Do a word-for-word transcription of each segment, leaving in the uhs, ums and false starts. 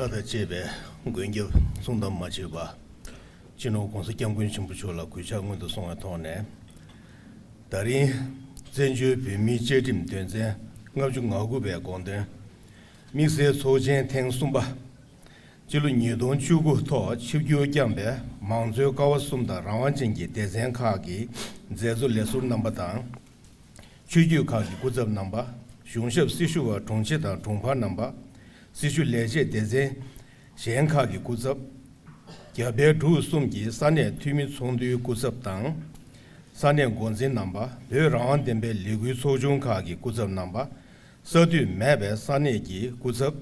དང་བཅས་པའི་མགོན་སྐྱབས་གསུང་དམ་མ་བརྗེད་པ། སྤྱི་ནོར་༸གོང་ས་༸སྐྱབས་མགོན་ཆེན་པོ་མཆོག་ལ་གུས་ཕྱག་སྔོན་དུ་སོང་བའི་ཐོག་ནས། ད་རིང་བཙན་བྱོལ་བོད་མིའི་བཅའ་ཁྲིམས་དོན་ཚན་ལྔ་བཅུ་ང་དགུ་པའི་དགོངས་དོན། དམིགས་བསལ་ཚོགས་ཆེན་ཐེངས་གསུམ་པ། སྤྱི་ལོ་ཉིས་སྟོང་བཅུ་དགུ་ཐོག་ཆིབས་བསྒྱུར་བསྐྱངས་པའི་མང་གཙོའི་ཀ་བ་གསུམ་དང་རང་དབང་ཅན་གྱི་སྡེ་ཚན་ཁག་གི་མཛད་གཙོ་ལས་ཟུར་རྣམ་པ་དང་། ཆོས་བརྒྱུད་ཁག་གི་སྐུ་ཚབ་རྣམ་པ། གཞུང་ཞབས་སྲི་ཞུ་བ་དྲུང་ཆེ་དང་དྲུང་འཕར་རྣམ་པ། སྲི་ཞུ་ལས་བྱེད་སྡེ་ཚན་གཞན་ཁག་གི་སྐུ་ཚབ། རྒྱ་བལ་འབྲུག་གསུམ་གྱི་ས་གནས་འཐུས་མི་ཚོགས་འདུའི་སྐུ་ཚབ་དང་། ས་གནས་འགོ་འཛིན་རྣམ་པ། བོད་རང་དབང་བདེན་པའི་ལས་འགུལ་ཚོགས་ཆུང་ཁག་གི་སྐུ་ཚབ་རྣམ་པ། ས་འཐུས་མེད་པའི་ས་གནས་ཀྱི་སྐུ་ཚབ།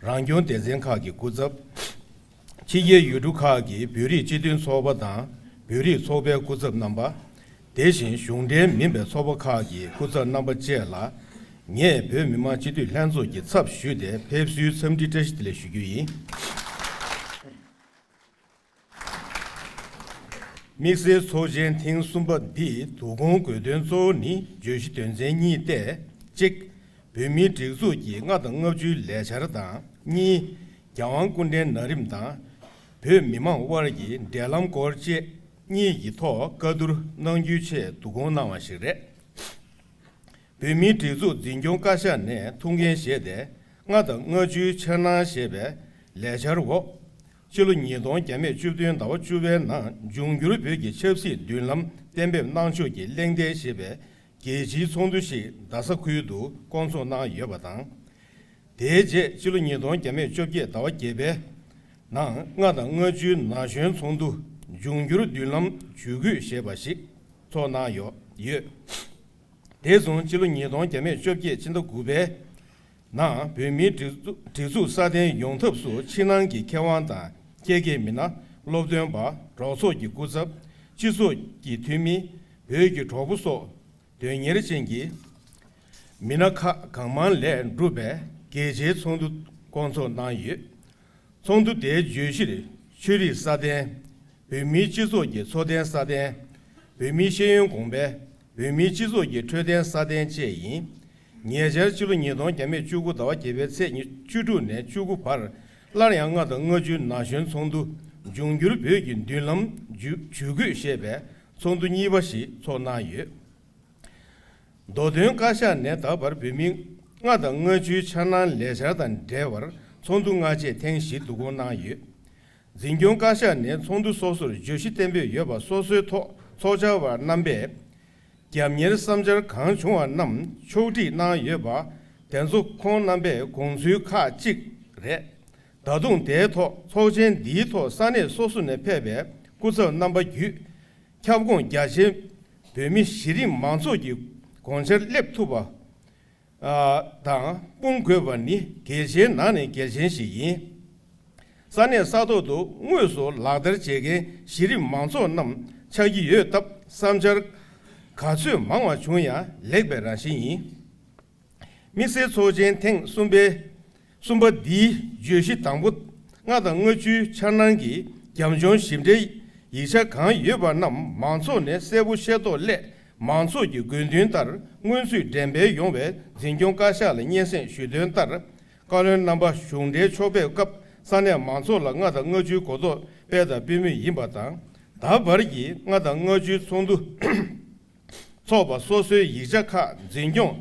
རང་སྐྱོང་སྡེ་ཚན་ཁག་གི་སྐུ་ཚབ། ཕྱི་རྒྱལ་ཡུལ་གྲུ་ཁག་གི་བོད་རིགས་སྤྱི་མཐུན་ཚོགས་པ་དང་བོད་རིགས་ཚོགས་པའི་སྐུ་ཚབ་རྣམ་པ། དེ་བཞིན་གཞུང་འབྲེལ་མིན་པའི་ཚོགས་པ་ཁག་གི་སྐུ་ཚབ་རྣམ་པ་བཅས་ལ། ངས་བོད་མི་མང་སྤྱི་འཐུས་ལྷན་ཚོགས་ཀྱི་ཚབ་ཞུས་ཏེ་ཕེབས་བསུའི་འཚམས་འདྲི་བཀྲ་ཤིས་བདེ་ལེགས་ཞུ་རྒྱུ་ཡིན། དམིགས་བསལ་ཚོགས་ཆེན་ཐེངས་གསུམ་པ་འདིའི་བསྡུ་སྐོང་དགོས་དོན་གཙོ་བོ་ནི་བརྗོད་གཞི་དོན་ཚན་གཉིས་ཏེ། གཅིག་བོད་མིའི་སྒྲིག་འཛུགས་ཀྱི་ལྔ་དང་ལྔ་བཅུའི་ལས་འཆར་དང་། གཉིས། རྒྱལ་དབང་སྐུ་ཕྲེང་ན་རིམ་དང་། བོད་མི་མང་དབར་གྱི་འབྲེལ་ལམ་སྐོར་བཅས་གཉིས་ཀྱི་ཐོག་བཀའ་བསྡུར་གནང་རྒྱུའི་ཆེད་བསྡུ་སྐོང་གནང་བ་ཞིག་རེད། བོད་མིའི་སྒྲིག་འཛུགས་འཛིན་སྐྱོང་བཀའ་ཤག་ནས་ཐུགས་འགན་བཞེས་ཏེ། ལྔ་དང་ལྔ་བཅུའི་འཆར་སྣང་ཞེས་པའི་ལས་འཆར་འོག་སྤྱི་ལོ་ཉིས་སྟོང་བརྒྱ་མེད་བཅུ་བདུན་ཟླ་བ་བཅུ་པའི་ནང་འབྱུང་འགྱུར་བོད་ཀྱི་ཆབ་སྲིད་མདུན་ལམ་གཏན་འབེབས་གནང་ཕྱོགས་ཀྱི་གླེང་སྟེགས་ཞེས་པའི་རྒྱལ་སྤྱིའི་ཚོགས་འདུ་ཞིག་རྡ་ས་ཁུལ་དུ་བསྐོང་ཚོགས་གནང་ཡོད་པ་དང་། དེའི་རྗེས་སྤྱི་ལོ་ཉིས་སྟོང་བརྒྱ་མེད་བཅོ་བརྒྱད་ཟླ་བ་བརྒྱད་པའི་ནང་ལྔ་དང་ལྔ་བཅུའི་ན་གཞོན་ཚོགས་འདུ་འབྱུང་འགྱུར་མདུན་ལམ་ཇུས་འགོད་ཞེས་པ་ཞིག་ཚོགས་གནང་ཡོད་ཡོད། དེ་བཟུང་སྤྱི་ལོ་ཉིས་སྟོང་བརྒྱ་མེད་བཅོ་བརྒྱད་ཕྱི་ཟླ་དགུ་པའི་ནང་བོད་མིའི་སྒྲིག་འཛུགས་སྒྲིག་འཛུགས་སྲ་བརྟན་ཡོང་ཐབས་སུ་ཕྱི་ནང་གི་མཁས་དབང་དང་ཁྱད་མཁས་མི་སྣ། སློབ་སྟོན་པ། གྲོགས་ཚོགས་ཀྱི་སྐུ་ཚབ། སྤྱི་ཚོགས་ཀྱི་འཐུས་མི། བོད་ཀྱི་གྲོགས་པོ་སོགས་དོན་གཉེར་ཅན་གྱི་མི་སྣ་ཁག་གང་མང་ལས་གྲུབ་པའི་གལ་ཆེའི་ཚོགས་འདུ་བསྐོང་ཚོགས་གནང་ཡོད། ཚོགས་འདུ་དེའི་བརྗོད་གཞིར་ཆོས་རིག་སྲ་བརྟན། བོད་མིའི་སྤྱི་ཚོགས་ཀྱི་འཚོ་རྟེན་སྲ་བརྟན། བོད་མིའི་ཤེས་ཡོན་གོང་འཕེལ། བོད་མིའི་སྤྱི་ཚོགས་ཀྱི་འཕྲོད་བསྟེན་སྲ་བརྟན་བཅས་ཡིན། ཉེ་ཆར་སྤྱི་ལོ་ཉིས་སྟོང་བརྒྱ་མེད་བཅུ་དགུ་ཟླ་བ་བརྒྱད་པའི་ཚེས་ཉི་བཅུ་དྲུག་ནས་བཅུ་དགུ་བར་སླར་ཡང་ལྔ་དང་ལྔ་བཅུའི་ན་གཞོན་ཚོགས་འདུ་འབྱུང་འགྱུར་བོད་ཀྱི་མདུན་ལམ་ཇུས་ཇུས་འགོད་ཞེས་པའི་ཚོགས་འདུ་གཉིས་པ་ཞིག་ཚོགས་གནང་ཡོད། མདོ་དོན་བཀའ་ཤག་ནས་ད་བར་བོད་མིའི་ལྔ་དང་ལྔ་བཅུའི་འཆར་སྣང་ལས་འཆར་དང་འབྲེལ་བར་ཚོགས་འདུ་ལྔ་ཆེད་ཐེངས་བཞི་བསྡུ་སྐོང་གནང་ཡོད། འཛིན་སྐྱོང་བཀའ་ཤག་ནས་ཚོགས་འདུ་སོ་སོར་བརྗོད་གཞི་གཏན་འབེབས་ཡོད་པ་སོ་སོའི་ཐོག་ཚོགས་བཅར་བ་རྣམ་པས་རྒྱབ་གཉེར་བསམ་འཆར་གང་བྱུང་བ་རྣམས་ཕྱོགས་སྒྲིག་གནང་ཡོད་པ། དེ་ཚོ་ཁོང་རྣམ་པས་དགོངས་ཚུལ་ཁག་ཅིག་རེད། ད་དུང་དེའི་ཐོག་ཚོགས་ཆེན་འདིའི་ཐོག་ས་གནས་སོ་སོ་ནས་ཕེབས་པའི་སྐུ་ཚབ་རྣམ་པ་བརྒྱུད། ཁྱབ་ཁོངས་རྒྱ་ཆེའི་བོད་མི་གཞི་རིམ་མང་ཚོགས་ཀྱི་དགོངས་འཆར་སླེབས་ཐུབ་པ་དང་སྤུངས་དགོས་པ་ནི་གལ་ཆེའི་ནང་ནས་གལ་ཆེན་ཞིག་ཡིན། ས་གནས་ས་ཐོག་ཏུ་དངོས་སུ་ལག་བསྟར་བྱེད་མཁན་གཞི་རིམ་མང་ཚོགས་རྣམས་ཆགས་ཀྱི་ཡོད་སྟབས། བསམ་འཆར་ག་ཚོད་མང་བ་བྱུང་ཡང་ལེགས་པའི་རང་བཞིན་ཡིན། དམིགས་བསལ་ཚོགས་ཆེན་ཐེངས་གསུམ་པའི་གསུམ་པ་འདིའི་བརྗོད་གཞི་དང་པོ། ལྔ་དང་ལྔ་བཅུའི་འཆར་སྣང་གི་རྒྱབ་ལྗོངས་ཞིབ་ཕྲའི་ཡིག་ཆ་གང་ཡོད་པ་རྣམས་མང་ཚོགས་ནས་གསལ་པོ་ཤེས་རྟོགས་སླད། མང་ཚོགས་ཀྱི་དགོས་འདུན་ལྟར་སྔོན་ཚུད་འགྲེམས་སྤེལ་ཡོང་བའི་འཛིན་སྐྱོང་བཀའ་ཤག་ལ་སྙན་སེང་ཞུས་དོན་ལྟར། བཀའ་བློན་རྣམ་པ་གཞུང་འབྲེལ་ཕྱོགས་ཕེབས་སྐབས་ས་གནས་མང་ཚོགས་ལ་ལྔ་དང་ལྔ་བཅུའི་གོ་རྟོགས་སྤེལ་དང་སྤེལ་མུས་ཡིན་པ་དང་། ད་བར་གྱི་ལྔ་དང་ལྔ་བཅུའི་ཚོགས་འདུ་ཚོགས་པ་སོ་སོའི་ཡིག་ཆ་ཁག་འཛིན་སྐྱོང་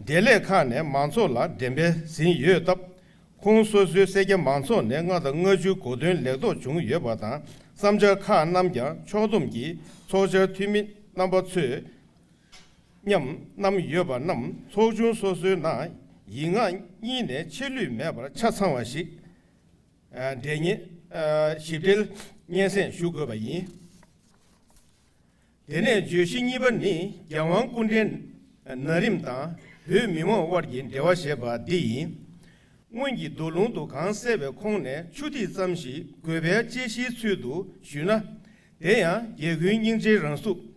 སྡེ་ལས་ཁག་ནས་མང་ཚོགས་ལ་འགྲེམས་སྤེལ་ཟིན་ཡོད་སྟབས། ཁོང་སོ་སོའི་སེར་སྐྱ་མང་ཚོགས་ནས་ལྔ་དང་ལྔ་བཅུའི་གོ་སྟོན་ལེགས་ཐོག་བྱུང་ཡོད་པ་དང་། བསམ་འཆར་ཁག་རྣམས་ཀྱང་ཕྱོགས་བསྡོམས་ཀྱིས་ཚོགས་བཅར་འཐུས་མི་རྣམ་པ་ཚོས་མཉམ་བསྣམས་ཡོད་པ་རྣམས་ཚོགས་ཆུང་སོ་སོའི་ནང་ཡིག་ངག་གཉིས་ནས་ཆད་ལུས་མེད་པར་ཆ་ཚང་བ་ཞིག་འགྲེལ་སྙན་ཞིབ་ཕྲའི་སྙན་སེང་ཞུ་དགོས་པ་ཡིན། དེ་ནས་བརྗོད་གཞི་གཉིས་པ་ནི་རྒྱལ་དབང་སྐུ་ཕྲེང་ན་རིམ་དང་བོད་མི་མང་དབར་གྱི་འབྲེལ་བ་ཞེས་པ་འདི་ཡིན། སྔོན་གྱི་མདོ་ལུང་དུ་གང་གསལ་བའི་ཁོངས་ནས་ཆུ་ཐིགས་ཙམ་ཞིག་དགོས་པའི་དཔྱད་གཞིའི་ཚུལ་དུ་ཞུས་ན། དེ་ཡང་རྒྱལ་ཀུན་སྙིང་རྗེའི་རང་གཟུགས།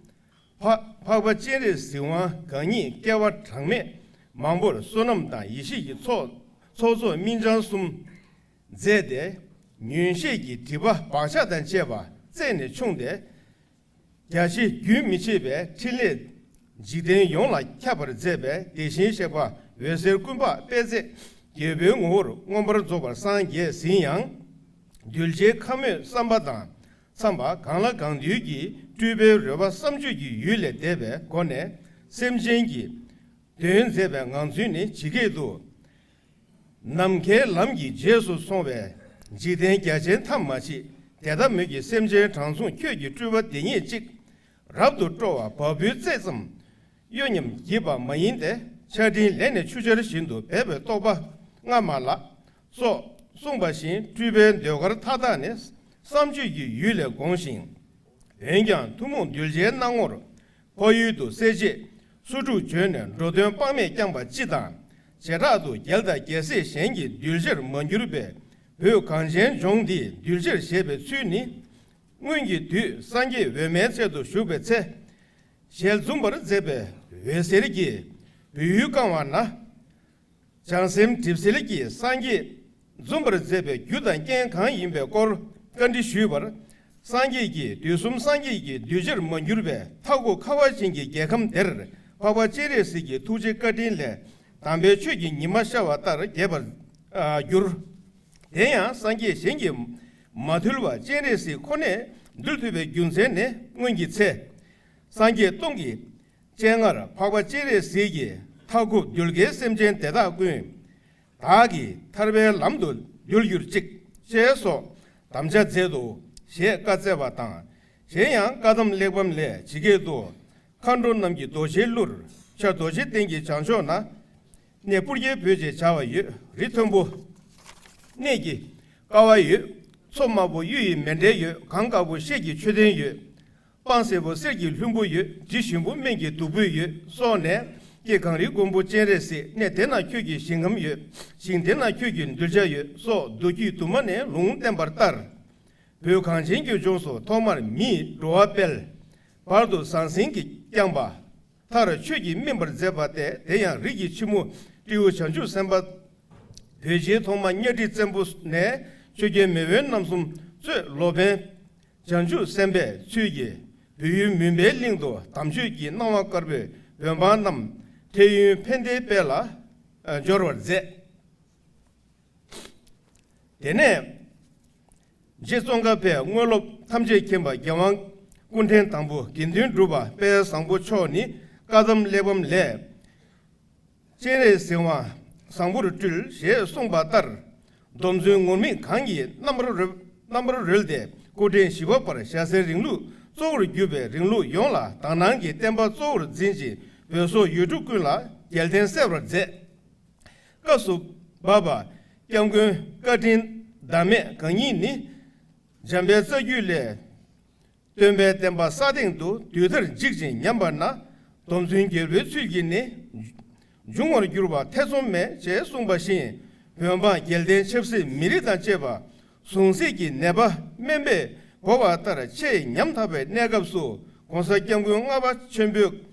འཕགས་པ་སྤྱན་རས་གཟིགས་དབང་གང་ཉིད་སྐལ་བ་གྲངས་མེད་མང་པོར་བསོད་ནམས་དང་ཡེ་ཤེས་ཀྱི་ཚོགས་ཚོགས་རྫོགས་སྨིན་སྦྱངས་གསུམ་མཛད་དེ། མངོན་ཤེས་ཀྱི་སྒྲིབ་པ་བག་ཆགས་དང་བཅས་པ་རྩད་ནས་ཕྱུང་སྟེ། རྒྱ་ཆེ་རྒྱུན་མི་ཆད་པའི་ཕྲིན་ལས་འཇིག་རྟེན་ཡོངས་ལ་ཁྱབ་པར་མཛད་པའི་དེ་བཞིན་གཤེགས་པ་འོད་ཟེར་ཀུན་འཕགས་དཔལ་བརྩེགས་ རྒྱལ་པོའི་ངོ་བོར་མངོན་པར་རྫོགས་པར་སངས་རྒྱས་ཟིན་ཡང་། གདུལ་བྱའི་ཁམས་མོས་བསམ་པ་དང་འཚམས་པ་གང་ལ་གང་འདུལ་གྱིས་སྤྲུལ་པའི་རོལ་པ་བསམ་བརྗོད་ཀྱི་ཡུལ་ལས་འདས་པའི་སྒོ་ནས་སེམས་ཅན་གྱི་དོན་མཛད་པའི་ངང་ཚུལ་ནི་ཇི་སྐད་དུ། ནམ་མཁའི་ལམ་གྱི་རྗེས་སུ་སོང་བའི་འཇིག་རྟེན་རྒྱ་ཆེན་ཐམས་ཅད་དེ་ལྟ་མོད་ཀྱི་སེམས་ཅན་དྲང་སྲོང་ཁྱོད་ཀྱི་སྤྲུལ་པ་འདི་ཉིད་ཅིག་རབ་ཏུ་སྤྲོ་བ་བ་སྤུའི་རྩེ་ཙམ་གཡོ་ཉམས་བགྱིས་པ་མ་ཡིན་ཏེ། ཆར་སྤྲིན་ལས་ནས་ཆུ་ཆར་བཞིན་དུ་འབེབས་པའི་རྟོག་པ་སྔ་མ་ལ་སོགས་གསུངས་པ་བཞིན་སྤྲུལ་པའི་ཟློས་གར་མཐའ་དག་ནི་བསམ་བརྗོད་ཀྱི་ཡུལ་ལས་འགོངས་ཤིང་། འོན་ཀྱང་ཐུན་མོང་གདུལ་བྱའི་སྣང་ངོར་འཕགས་ཡུལ་དུ་སྲས་བཅས་སུ་དྲུག་བྱོན་ནས་འགྲོ་དོན་དཔག་མེད་བསྐྱངས་པ་སྤྱི་དང་། བྱེ་བྲག་ཏུ་རྒྱལ་དང་རྒྱལ་སྲས་གཞན་གྱི་གདུལ་བྱར་མ་གྱུར་པའི་བོད་གངས་ཅན་ལྗོངས་འདིའི་གདུལ་བྱར་བཞེད་པའི་ཚུལ་ནི། སྔོན་གྱི་དུས་སངས་རྒྱས་འོད་མའི་ཚལ་དུ་བཞུགས་པའི་ཚེ། ཞལ་འཛུམ་པར་མཛད་པའི་འོད་ཟེར་གྱིས་བོད་ཡུལ་བཀང་བ་ན། བྱང་སེམས་གྲིབ་བསིལ་གྱིས་སངས་རྒྱས་འཛུམ་པར་མཛད་པའི་རྒྱུ་དང་རྐྱེན་གང་ཡིན་པའི་སྐོར་བཀའ་འདྲི་ཞུས་པར། སངས་རྒྱས་ཀྱིས་དུས་གསུམ་སངས་རྒྱས་ཀྱི་གདུལ་བྱར་མ་གྱུར་པའི་མཐའ་འཁོབ་ཁ་བ་ཅན་གྱི་རྒྱལ་ཁམས་དེར་འཕགས་པ་སྤྱན་རས་གཟིགས་ཀྱི་ཐུགས་རྗེ་བཀའ་དྲིན་ལས་དམ་པའི་ཆོས་ཀྱི་ཉི་མ་ཤར་བ་ལྟར་རྒྱས་པར་གྱུར། དེ་ཡང་སངས་རྒྱས་གཞན་གྱིས་མ་ཐུལ་བ་སྤྱན་རས་གཟིགས་ཁོ་ནས་འདུལ་ཐུབ་པའི་རྒྱུ་མཚན་ནི། སྔོན་གྱི་ཚེ་སངས་རྒྱས་སྟོང་གི་སྤྱན་སྔར་འཕགས་པ་སྤྱན་རས་གཟིགས་ཀྱིས་མཐའ་འཁོབ་གདུལ་དཀའི་སེམས་ཅན་དེ་དག་ཀུན། བདག་གིས་ཐར་པའི་ལམ་དུ་འདུལ་གྱུར་ཅིག་ཅེས་སོགས་དམ་བཅའ་མཛད་དོ་ཞེས་བཀའ་སྩལ་བ་དང་། གཞན་ཡང་བཀའ་གདམས་གླེགས་བམ་ལས་ཇི་སྐད་དུ། མཁའ་འགྲོ་རྣམས་ཀྱི་རྡོ་རྗེའི་གླུར། ཤར་རྡོ་རྗེ་གདན་གྱི་བྱང་ཕྱོགས་ན། གནས་སྤུར་རྒྱལ་བོད་ཅེས་བྱ་བ་ཡོད། རི་མཐོན་པོ་གནས་ཀྱི་ཀ་བ་ཡོད། མཚོ་དམར་པོ་གཡུ་ཡི་མཎྜལ་ཡོད། གངས་དཀར་པོ་ཤེལ་གྱི་མཆོད་རྟེན་ཡོད། སྤང་སེར་པོ་གསེར་གྱི་ལྷུན་པོ་ཡོད། དྲི་ཞིམ་པོ་སྨན་གྱི་བདུག་སྤོས་ཡོད། སོགས་ནས་ཀྱེ་གངས་རིའི་མགོན་པོ་སྤྱན་རས་གཟིགས། གནས་དེ་ན་ཁྱོད་ཀྱི་ཞིང་ཁམས་ཡོད། ཞིང་དེ་ན་ཁྱོད་ཀྱི་གདུལ་བྱ་ཡོད། སོགས་མདོ་རྒྱུད་དུ་མ་ནས་ལུང་བསྟན་པ་ལྟར། བོད་གངས་ཅན་གྱི་ལྗོངས་སུ་ཐོག་མར་མིས་འགྲོ་བ་སྤེལ། བར་དུ་ཟང་ཟིང་གིས་བསྐྱངས་པ། མཐར་ཆོས་ཀྱིས་སྨིན་པར་མཛད་པ་སྟེ། དེ་ཡང་རིགས་ཀྱི་ཕྱི་མོ་སྤྲེའུ་བྱང་ཆུབ་སེམས་དཔའ། བོད་ཆེན་ཐོག་མ་གཉའ་ཁྲི་བཙན་པོ་ནས་ཆོས་རྒྱལ་མེས་དབོན་རྣམ་གསུམ་གཙོས་ལོ་པཎ་བྱང་ཆུབ་སེམས་དཔའི་ཚུལ་གྱིས་བོད་ཡུལ་མུན་པའི་གླིང་དུ་དམ་ཆོས་ཀྱི་སྣང་བ་དཀར་པོས་བོད་འབངས་རྣམས་འཕྲལ་ཡུན་ཕན་བདེའི་དཔལ་ལ་འབྱོར་བར་མཛད། དེ་ནས་རྗེ་ཙོང་ཁ་པས་དངོས་སློབ་ཐམས་ཅད་མཁྱེན་པ་རྒྱལ་དབང་སྐུ་ཕྲེང་དང་པོ་དགེ་འདུན་གྲུབ་པ་དཔལ་བཟང་པོ་མཆོག་ནི་བཀའ་གདམས་གླེགས་བམ་ལས། སྤྱན་རས་གཟིགས་དབང་བཟང་པོར་སྤྲུལ་ཞེས་གསུངས་པ་ལྟར། སྡོམ་བརྩོན་ངུར་སྨྲིག་གང་གིས་རྣམ་པར་རོལ། རྣམ་པར་རོལ་ཏེ་སྐུ་ཕྲེང་བཞི་པ་བར་ཞྭ་སེར་རིང་ལུགས་གཙོ་བོར་གྱུར་པའི་རིང་ལུགས་ཡོངས་ལ་དག་སྣང་གི་བསྟན་པ་གཙོ་བོར་འཛིན་ཅིང་བོད་སོག་ཡུལ་གྲུ་ཀུན་ལ་རྒྱལ་བསྟན་གསལ་བར་མཛད། སྐབས་སུ་བབས་པ་སྐྱབས་མགོན་བཀའ་དྲིན་ཟླ་མེད་གང་ཉིད་ནི། འཇམ་དཔལ་རྩ་རྒྱུད་ལས། སྟོན་པའི་བསྟན་པ་ས་སྟེང་དུ་དུས་མཐར་འཇིག་ཅིང་ཉམས་པ་ན། སྡོམ་བརྩོན་རྒྱལ་པོའི་ཚུལ་གྱིས་ནི། འབྱུང་བར་འགྱུར་བ་ཐེ་ཚོམ་མེད་ཅེས་གསུངས་པ་བཞིན། བོད་འབངས་རྒྱལ་བསྟན་ཆབ་སྲིད་མི་རིགས་དང་བཅས་པ་ཟུང་ཟད་ཀྱི་ནད་པ་སྨན་པས་འབོ་བ་ལྟར་ཆེས་ཉམ་ཐག་པའི་གནས་སྐབས་སུ་༸གོང་ས་༸སྐྱབས་མགོན་ལྔ་པ་ཆེན་པོས།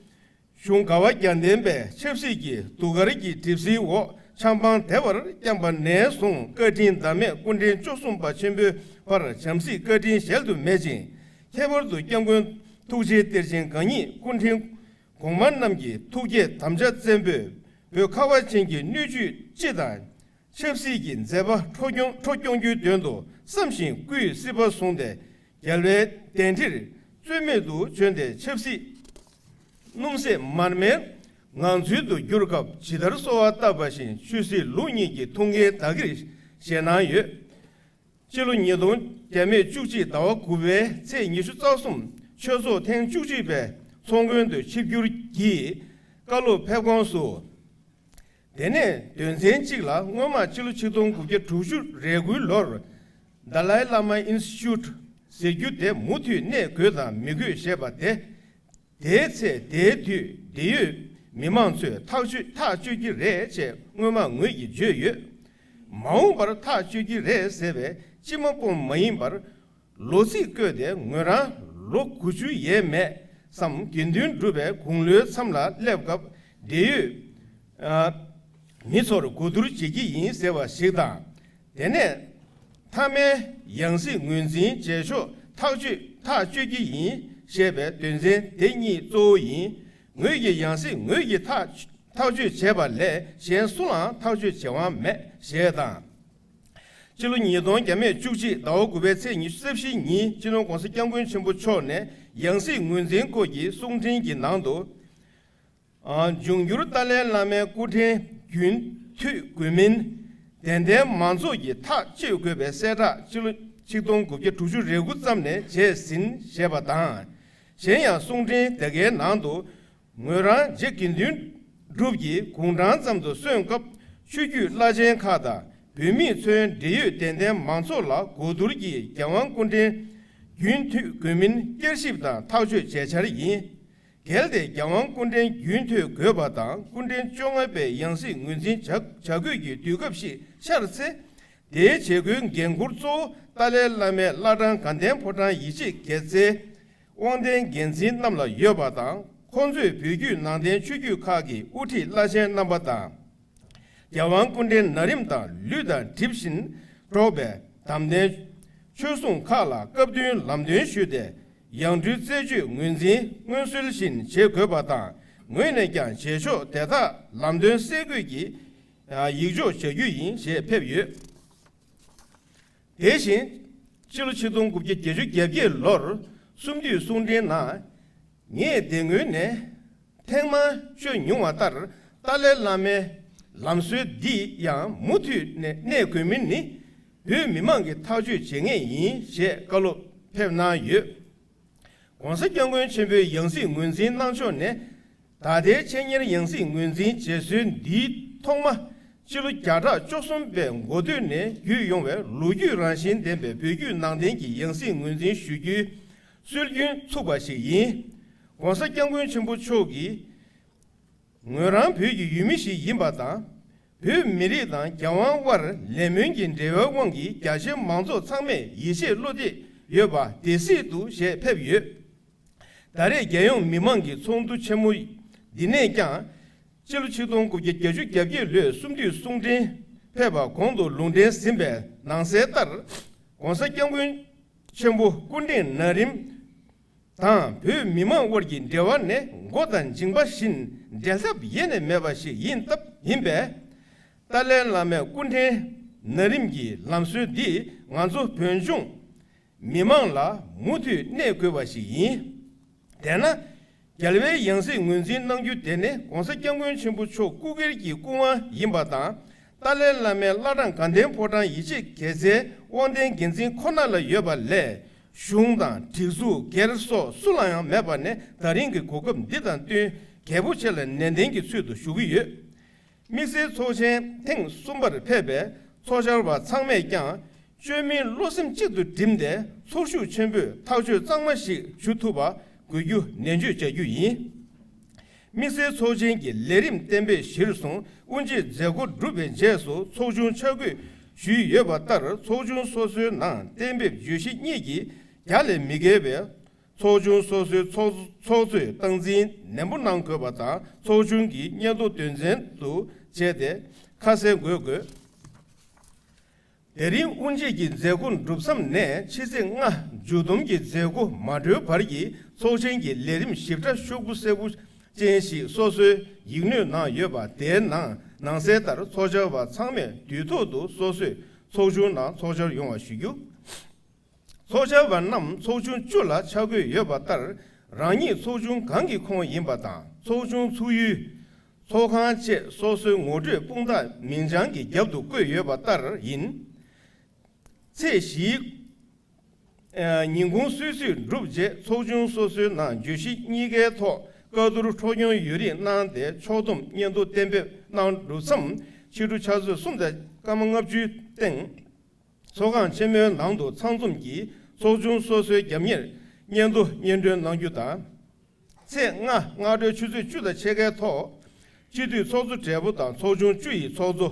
གཞུང་དགའ་བ་རྒྱལ་བསྟན་པའི་ཆབ་སྲིད་ཀྱི་གདུགས་དཀར་གྱི་གྲིབ་བསིལ་འོག་ཆང་འབངས་བདེ་བར་བསྐྱངས་པ་ནས་བཟུང་བཀའ་དྲིན་ཟླ་མེད་སྐུ་ཕྲེང་བཅུ་གསུམ་པ་ཆེན་པོའི་བར་བྱམས་བརྩེའི་བཀའ་དྲིན་གཞལ་དུ་མེད་ཅིང་། ཁྱད་པར་དུ་སྐྱབས་མགོན་ཐུགས་རྗེའི་གཏེར་ཆེན་གང་ཉིད་སྐུ་ཕྲེང་གོང་མ་རྣམས་ཀྱི་ཐུགས་བསྐྱེད་དམ་བཅའ་བཙན་པོས་བོད་ཁ་བ་ཅན་གྱི་སྣོད་བཅུད་སྤྱི་དང་། ཆབ་སྲིད་ཀྱི་མཛད་པ་འཕྲོ་སྐྱོང་འཕྲོ་སྐྱོང་རྒྱུའི་དོན་དུ་བསམ་བཞིན་སྐུའི་སྲིད་པ་བཟུང་སྟེ་རྒྱལ་བའི་གདན་ཁྲིར་རྩོད་མེད་དུ་བྱོན་ཏེ་ཆབ་སྲིད་སྣུམ་ཟད་མར་མེའི་ངང་ཚུལ་དུ་གྱུར་སྐབས་ཇི་ལྟར་གསོལ་བ་བཏབ་པ་བཞིན་ཆོས་སྲིད་ལུགས་གཉིས་ཀྱི་ཐུགས་འགན་བདག་གིར་བཞེས་གནང་ཡོད། སྤྱི་ལོ་ཉིས་སྟོང་བརྒྱ་མེད་བཅུ་གཅིག་ཟླ་བ་དགུ་པའི་ཚེས་ཉི་ཤུ་རྩ་གསུམ་ཆོས་ཚོགས་ཐེངས་བཅུ་གཅིག་པའི་ཚོགས་མགོན་དུ་ཆིབས་བསྒྱུར་གྱིས་བཀའ་སློབ་ཕེབས་ཁོངས་སུ། དེ་ནས་དོན་ཚན་གཅིག་ལ་སྔོན་མ་ཕྱི་ལོ་ཆིག་སྟོང་དགུ་བརྒྱ་དྲུག་ཅུ་རེ་དགུའི་ལོར་Dalai Lama Institute ཟེར་རྒྱུ་དེ་མུ་མཐུད་གནས་དགོས་དང་མི་དགོས་ཞེས་པ་དེ། དེའི་ཚེ་དེའི་དུས་འབྲེལ་ཡོད་མི་མང་ཚོས་ཐག་གཅོད་ཐག་གཅོད་ཀྱི་རེད་ཅེས་སྔོན་མ་ངོས་ཀྱིས་བརྗོད་ཡོད། མ་འོངས་པར་ཐག་གཅོད་ཀྱི་རེད་ཟེར་བའི་སྤྱི་མ་སྤོམ་མ་ཡིན་པར། ལོ་ཚིགས་བཀོད་དེ་ངོས་རང་ལོ་དགུ་བཅུ་ཡས་མས་སམ་དགེ་འདུན་གྲུབ་པའི་དགུང་ལོའི་མཚམས་ལ་སླེབས་སྐབས་འབྲེལ་ཡོད་མི་ཚོར་གོ་བསྡུར་བྱེད་ཀྱི་ཡིན་ཟེར་བ་ཞིག་དང་། དེ་ནས་མཐའ་མའི་ཡང་སྲིད་ངོས་འཛིན་བྱེད་ཕྱོགས་ཐག་གཅོད་ཐག་གཅོད་ཀྱི་ཡིན་ཞེས་པའི་དོན་ཚན་དེ་གཉིས་གཙོ་བོ་ཡིན། ངོས་ཀྱི་ཡང་སྲིད་ངོས་ཀྱི་ཐག་ ཐག་གཅོད་བྱས་པ་ལས་གཞན་སུ་ལའང་ཐག་གཅོད་བྱེད་དབང་མེད་ཞེས་དང་། ཕྱི་ལོ་ཉིས་སྟོང་བརྒྱ་མེད་བཅུ་གཅིག་ཟླ་བ་དགུ་པའི་ཚེས་ཉི་ཤུ་རྩ་བཞི་ཉིན་སྤྱི་ནོར་༸གོང་ས་༸སྐྱབས་མགོན་ཆེན་པོ་མཆོག་ནས་ཡང་སྲིད་ངོས་འཛིན་སྐོར་གྱི་གསུང་འཕྲིན་གྱི་ནང་དུ། འབྱུང་འགྱུར་ཏཱ་ལའི་བླ་མའི་སྐུ་ཕྲེང་རྒྱུན་མཐུད་དགོས་མིན་དད་ལྡན་མང་ཚོགས་ཀྱིས་ཐག་གཅོད་དགོས་པའི་གསལ་བསྒྲགས་ཕྱི་ལོ་ཆིག་སྟོང་དགུ་བརྒྱ་དྲུག་ཅུ་རེ་དགུ་ཙམ་ནས་བྱས་ཟིན་ཞེས་པ་དང་། གཞན་ཡང་གསུང་འཕྲིན་དེ་གའི་ནང་དུ། ངོས་རང་རྗེ་དགེ་འདུན་གྲུབ་ཀྱིས་དགུང་གྲངས་ཙམ་དུ་གསོན་སྐབས་ཆོས་བརྒྱུད་བླ་ཆེན་ཁག་དང་བོད་མིས་མཚོན་འབྲེལ་ཡོད་དད་ལྡན་མང་ཚོགས་ལ་གོ་བསྡུར་གྱིས་རྒྱལ་དབང་སྐུ་ཕྲེང་རྒྱུན་མཐུད་དགོས་མིན་བསྐྱར་ཞིབ་དང་ཐག་གཅོད་བྱས་འཆར་ཡིན། གལ་ཏེ་རྒྱལ་དབང་སྐུ་ཕྲེང་རྒྱུན་མཐུད་དགོས་པ་དང་སྐུ་ཕྲེང་བཅོ་ལྔ་པའི་ཡང་སྲིད་ངོས་འཛིན་བྱ་བྱ་དགོས་ཀྱི་དུས་སྐབས་ཤིག་ཤར་ཚེ། དེའི་བྱེད་སྒོའི་འགན་འཁུར་གཙོ་བོ་ཏཱ་ལའི་བླ་མའི་བླ་བྲང་དགའ་ལྡན་ཕོ་བྲང་ཡིད་ཆེས་དགེ་རྩའི་དབང་ལྡན་འགན་འཛིན་རྣམས་ལ་ཡོད་པ་དང་། ཁོང་ཚོས་བོད་བརྒྱུད་ནང་བསྟན་ཆོས་བརྒྱུད་ཁག་གི་དབུ་ཁྲིད་བླ་ཆེན་རྣམ་པ་དང་། རྒྱལ་དབང་སྐུ་ཕྲེང་ན་རིམ་དང་ལུས་དང་གྲིབ་བཞིན་འགྲོགས་པའི་དམ་ལྡན་ཆོས་སྲུང་ཁག་ལ་སྐབས་བསྟུན་ལམ་སྟོན་ཞུས་ཏེ། ཡང་སྤྲུལ་རྩད་གཅོད་ངོས་འཛིན་སྔོན་སྲོལ་བཞིན་བྱེད་དགོས་པ་དང་། ངོས་ནས་ཀྱང་བྱེད་ཕྱོགས་དེ་དག་ལམ་སྟོན་གསལ་འགོད་ཀྱིས་ཡིག་འཇོག་བྱ་རྒྱུ་ཡིན་ཞེས་ཕེབས་ཡོད། དེ་བཞིན། ཕྱི་ལོ་ཆིག་སྟོང་དགུ་བརྒྱ་བརྒྱད་ཅུ་གྱ་བརྒྱད་ལོར་གསུམ་དུས་གསུང་འཕྲིན་ནང་། ངས་དེ་སྔོན་ནས་ཐེངས་མང་ཤོད་མྱོང་བ་ལྟར། ཏཱ་ལའི་བླ་མའི་ལམ་སྲོལ་འདི་ཡང་མུ་མཐུད་ནས་གནས་དགོས་མིན་ནི་བོད་མི་མང་གིས་ཐག་གཅོད་བྱེད་ངེས་ཡིན་ཞེས་བཀའ་སློབ་ཕེབས་གནང་ཡོད། ༸གོང་ས་༸སྐྱབས་མགོན་ཆེན་པོའི་ཡང་སྲིད་ངོས་འཛིན་གནང་ཕྱོགས་ནས། ད་ལྟའི་ཆེད་གཉེར་ཡང་སྲིད་ངོས་འཛིན་བྱེད་སྲོལ་འདིའི་ཐོག་མ་ཕྱི་ལོ་བརྒྱ་ཕྲག་བཅུ་གསུམ་པའི་འགོ་སྟོད་ནས་བརྒྱུད་ཡོང་བའི་ལོ་རྒྱུས་རང་བཞིན་ལྡན་པའི་བོད་བརྒྱུད་ནང་བསྟན་གྱི་ཡང་སྲིད་ངོས་འཛིན་ཞུ་རྒྱུའི་སྲོལ་རྒྱུན་ཚུགས་པ་ཞིག་ཡིན། ༸གོང་ས་༸སྐྱབས་མགོན་ཆེན་པོ་མཆོག་གིས། ངོས་རང་བོད་ཀྱི་ཡུལ་མི་ཞིག་ཡིན་པ་དང་། བོད་མི་རིགས་དང་རྒྱལ་དབང་དབར་ལས་སྨོན་གྱི་འབྲེལ་བའི་དབང་གིས་རྒྱ་ཆེའི་མང་ཚོགས་ཚང་མས་ཡིད་ཆེས་བློ་གཏད་ཡོད་པ་དེ་སྲིད་དུ་ཞེས་ཕེབས་ཡོད། ད་རེས་རྒྱལ་ཡོངས་མི་མང་གི་ཚོགས་འདུ་ཆེན་མོ་འདི་ནས་ཀྱང་། སྤྱི་ལོ་ཆིག་སྟོང་དགུ་བརྒྱ་བརྒྱད་ཅུ་གྱ་བརྒྱད་ལོའི་གསུམ་དུས་གསུང་འཕྲིན་ཕེབས་པ་གོང་དུ་ལུང་འདྲེན་ཟིན་པའི་ནང་གསལ་ལྟར། ༸གོང་ས་༸སྐྱབས་མགོན་ཆེན་པོ་སྐུ་ཕྲེང་ན་རིམ་དང་བོད་མི་མང་དབར་གྱི་འབྲེལ་བ་ནི་མགོ་དང་མཇིང་པ་བཞིན་འབྲལ་ཐབས་ཡེ་ནས་མེད་པ་ཞིག་ཡིན་སྟབས་ཡིན་པས། ཏཱ་ལའི་བླ་མའི་སྐུ་ཕྲེང་ན་རིམ་གྱི་ལམ་སྲོལ་འདིས་ང་ཚོ་བོད་ལྗོངས་མི་མང་ལ་མུ་མཐུད་གནས་དགོས་པ་ཞིག་ཡིན། དེས་ན། རྒྱལ་བའི་ཡང་སྲིད་ངོས་འཛིན་གནང་རྒྱུ་དེ་ནི་༸གོང་ས་༸སྐྱབས་མགོན་ཆེན་པོ་མཆོག་སྐུ་སྒེར་གྱི་སྐུ་དབང་ཡིན་པ་དང་། ཏཱ་ལའི་བླ་མའི་བླ་བྲང་དགའ་ལྡན་ཕོ་བྲང་ཡིད་ཆེས་དགེ་རྩའི་དབང་ལྡན་འགན་འཛིན་ཁོ་ན་ལ་ཡོད་པ་ལས། གཞུང་དང་སྒྲིག་འཛུགས་སྒེར་སོགས་སུ་ལ་ཡང་མེད་པ་ནི་ད་རིང་གི་གོ་སྐབས་འདི་དང་བསྟུན་གལ་པོ་ཆེ་ལ་ནན་ཏན་གྱི་ཚུལ་དུ་ཞུ་གི་ཡོད། དམིགས་བསལ་ཚོགས་ཆེན་ཐེངས་གསུམ་པར་ཕེབས་པའི་ཚོགས་བཅར་བ་ཚང་མས་ཀྱང་བཅོས་མིན་བློ་སེམས་གཅིག་ཏུ་བསྒྲིམས་ཏེ་ཚོར་ཤུགས་ཆེན་པོས་ཐག་གཅོད་གཙང་མ་ཞིག་ཞུ་ཐུབ་པ་དགོས་རྒྱུ་ནན་བརྗོད་བྱ་རྒྱུ་ཡིན། དམིགས་བསལ་ཚོགས་ཆེན་གྱི་ལས་རིམ་གཏན་འབེབས་གཞིར་བཟུང་དབུ་འབྱེད་མཛད་སྒོ་གྲུབ་པའི་རྗེས་སུ་ཚོགས་ཆུང་ཆ་བགོས་ཞུས་ཡོད་པ་ལྟར། ཚོགས་ཆུང་སོ་སོའི་ནང་གཏན་འབེབས་བརྗོད་གཞི་གཉིས་ཀྱི་རྒྱ་ལས་མི་བརྒལ་བའི་ཚོགས་ཆུང་སོ་སོའི་ཚོགས་ཚོགས་གཙོས་སྟངས་འཛིན་ནན་པོ་གནང་དགོས་པ་དང་། ཚོགས་ཆུང་གི་སྙན་ཐོ་དོན་ཚན་དུ་བྱས་ཏེ་ཁ་གསལ་འགོད་དགོས། དེ་རིང་དབུ་འབྱེད་ཀྱི་མཛད་སྒོ་གྲུབ་མཚམས་ནས་ཕྱི་ཚེས་ལྔ་མཇུག་བསྡོམས་ཀྱི་མཛད་སྒོ་མ་གྲོལ་བར་གྱི་ཚོགས་ཆེན་གྱི་ལས་རིམ་ཞིབ་ཕྲ་ཤོག་བུ་སེར་པོ་ཅན་ཞིག་སོ་སོའི་ཡིག་སྣོད་ནང་ཡོད་པ་དེའི་ནང་ནང་གསལ་ལྟར་ཚོགས་བཅར་བ་ཚང་མས་དུས་ཐོག་ཏུ་སོ་སོའི་ཚོགས་ཆུང་ནང་ཚོགས་བཅར་ཡོང་བ་ཞུ་རྒྱུ། ཚོགས་བཅར་བ་རྣམས་ཚོགས་ཆུང་བཅུ་ལ་ཆ་བགོས་ཡོད་པ་ལྟར། རང་ཉིད་ཚོགས་ཆུང་གང་གི་ཁོངས་ཡིན་པ་དང་། ཚོགས་ཆུང་ཚུགས་ཡུལ་ཚོགས་ཁང་བཅས་སོ་སོའི་ངོ་སྤྲོད་དཔུང་རྟགས་མིང་བྱང་གི་རྒྱབ་ཏུ་བཀོད་ཡོད་པ་ལྟར་ཡིན། ཚེས་བཞིའི་ཉིན་གུང་སུད་སི་གྲུབ་རྗེས་ཚོགས་ཆུང་སོ་སོའི་ནང་བརྗོད་གཞི་གཉིས་ཀའི་ཐོག་བཀའ་བསྡུར་འཕྲོ་སྐྱོང་ཡོད་རིགས་གནང་སྟེ་ཕྱོགས་བསྡོམས་སྙན་ཐོ་གཏན་འབེབས་གནང་གྲུབ་མཚམས། ཕྱི་དྲོ་ཆུ་ཚོད་གསུམ་དང་སྐར་མ་ལྔ་བཅུའི་སྟེང་། ཚོགས་ཁང་ཆེན་མོའི་ནང་དུ་ཚང་འཛོམས་ཀྱིས་ཚོགས་ཆུང་སོ་སོའི་རྒྱབ་གཉེར་སྙན་ཐོ་སྙན་སྒྲོན་གནང་རྒྱུ་དང་། ཚེས་ལྔ་སྔ་དྲོའི་ཆུ་ཚོད་བཅུ་དང་ཕྱེད་ཀའི་ཐོག་སྤྱི་འཐུས་ཚོགས་གཙོ་སྦྲེལ་པོ་དང་ཚོགས་ཆུང་བཅུ་ཡི་ཚོགས་གཙོ་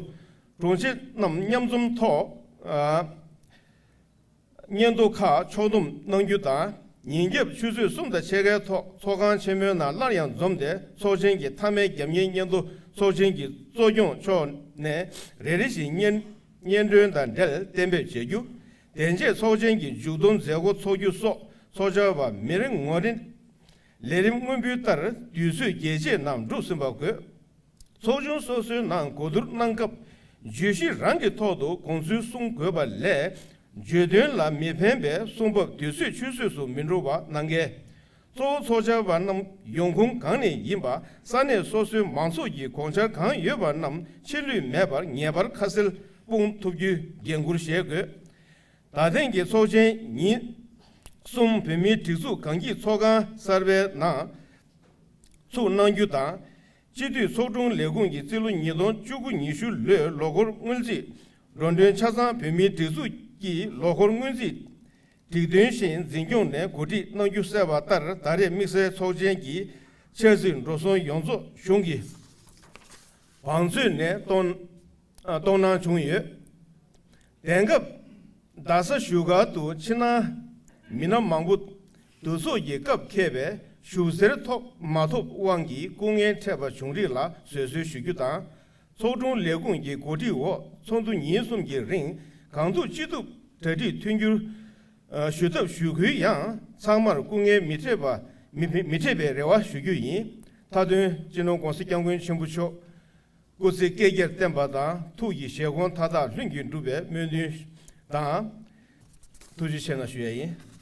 དྲུང་ཆེ་རྣམས་མཉམ་འཛོམས་ཐོག་ཨ་སྙན་ཐོ་ཁག་ཕྱོགས་བསྡོམས་གནང་རྒྱུ་དང་། ཉིན་རྒྱབ་ཆུ་ཚོད་གསུམ་དང་ཕྱེད་ཀའི་ཐོག་ཚོགས་ཁང་ཆེན་མོའི་ནང་སླར་ཡང་འཛོམས་ཏེ་ཚོགས་ཆེན་གྱི་མཐའ་མའི་རྒྱབ་གཉེར་སྙན་ཐོ་ཚོགས་ཆེན་གྱི་གཙོ་སྐྱོང་མཆོག་ནས་རེ་རེ་བཞིན་སྙན་སྙན་སྒྲོན་དང་འབྲེལ་གཏན་འབེབས་བྱེད་རྒྱུ། དེ་རྗེས་ཚོགས་ཆེན་གྱི་མཇུག་བསྡོམས་མཛད་སྒོ་འཚོགས་རྒྱུ་སོགས་ཚོགས་བཅར་བ་མི་རེ་ངོ་རེ་ལས་རིམ་དངོས་འབུལ་ལྟར་དུས་ཚོད་རྒྱས་བཅད་ནང་འགྲུབ་ཟིན་པ་དགོས། ཚོགས་ཆུང་སོ་སོའི་ནང་གོ་བསྡུར་གནང་སྐབས། བརྗོད་གཞི་རང་གི་ཐོག་ཏུ་དགོངས་ཚུལ་གསུང་དགོས་པ་ལས། བརྗོད་དོན་ལ་མི་ཕན་པའི་གསུང་བབ་དུས་ཚོད་ཆུད་ཟོས་སུ་མི་འགྲོ་བ་གནང་གལ། གཙོ་བོ་ཚོགས་བཅར་བ་རྣམས་ཡོང་ཁུངས་གང་ནས་ཡིན་པ། ས་གནས་སོ་སོའི་མང་ཚོགས་ཀྱི་དགོངས་འཆར་གང་ཡོད་པ་རྣམས་ཕྱི་ལུས་མེད་པར་ངེས་པར་ཁ་གསལ་སྤུངས་ཐུབ་རྒྱུའི་འགན་འཁུར་བཞེས་དགོས། ད་ཐེངས་ཀྱི་ཚོགས་ཆེན་ཉིན་གསུམ་བོད་མིའི་སྒྲིག་འཛུགས་གང་སྐྱིད་ཚོགས་ཁང་གསར་པའི་ནང་ཚུགས་གནང་རྒྱུ་དང་། སྤྱི་འཐུས་ཚོགས་དྲུང་ལས་ཁུངས་ཀྱི་རྩིས་ལོ་ཉིས་སྟོང་བཅུ་དགུ་ཉི་ཤུ་ལོའི་ལོ་འཁོར་སྔོན་རྩིས་འགྲོ་གྲོན་ཆ་ཚང་བོད་མིའི་སྒྲིག་འཛུགས་ཀྱི་ལོ་འཁོར་སྔོན་རྩིས་སྒྲིག་དོན་བཞིན་འཛིན་སྐྱོང་ནས་གོ་སྒྲིག་གནང་རྒྱུ་གསལ་བ་ལྟར། ད་རེས་དམིགས་བསལ་ཚོགས་ཆེན་གྱི་འཆར་ཟིན་འགྲོ་སོང་ཡོངས་རྫོགས་གཞུང་གི་བང་མཛོད་ནས་གཏོང་གཏོང་གནང་བྱུང་ཡོད། དེང་སྐབས་རྡ་ས་བཞུགས་སྒར་དུ་ཕྱི་ནང་མི་སྣ་མང་པོ་འདུ་ཚོགས་ཀྱི་སྐབས་འཁེལ་བའི་བཞུགས་སའི་ཐོག་མ་ཐོབ་དབང་གིས་སྐུ་ངལ་འཕྲད་པ་བྱུང་རིགས་ལ་བཟོད་གསོལ་ཞུ་རྒྱུ་དང་། ཚོགས་དྲུང་ལས་ཁུངས་ཀྱི་གོ་སྒྲིག་འོག་ཚོགས་འདུ་ཉིན་གསུམ་གྱི་རིང་གང་ཐུབ་ཅི་ཐུབ་གྲ་སྒྲིག་མཐུན་འགྱུར་ཞུ་ཐབས་ཞུ་ཁུལ་ཡང་། ཚང་མར་སྐུ་ངལ་མི་འཕྲད་པ་མི་མི་འཕྲད་པའི་རེ་བ་ཞུ་རྒྱུ་ཡིན། མཐའ་དོན་སྤྱི་ནོར་༸གོང་ས་༸སྐྱབས་མགོན་ཆེན་པོ་མཆོག་སྐུ་ཚེ་བསྐལ་བརྒྱར་བརྟན་པ་དང་། ཐུགས་ཀྱི་བཞེད་དགོངས་མཐའ་དག་ལྷུན་གྱིས་འགྲུབ་པའི་སྨོན་འདུན་དང་། ཐུགས་རྗེ་ཆེ་གནང་ཞུ་ཡ་ཡིན།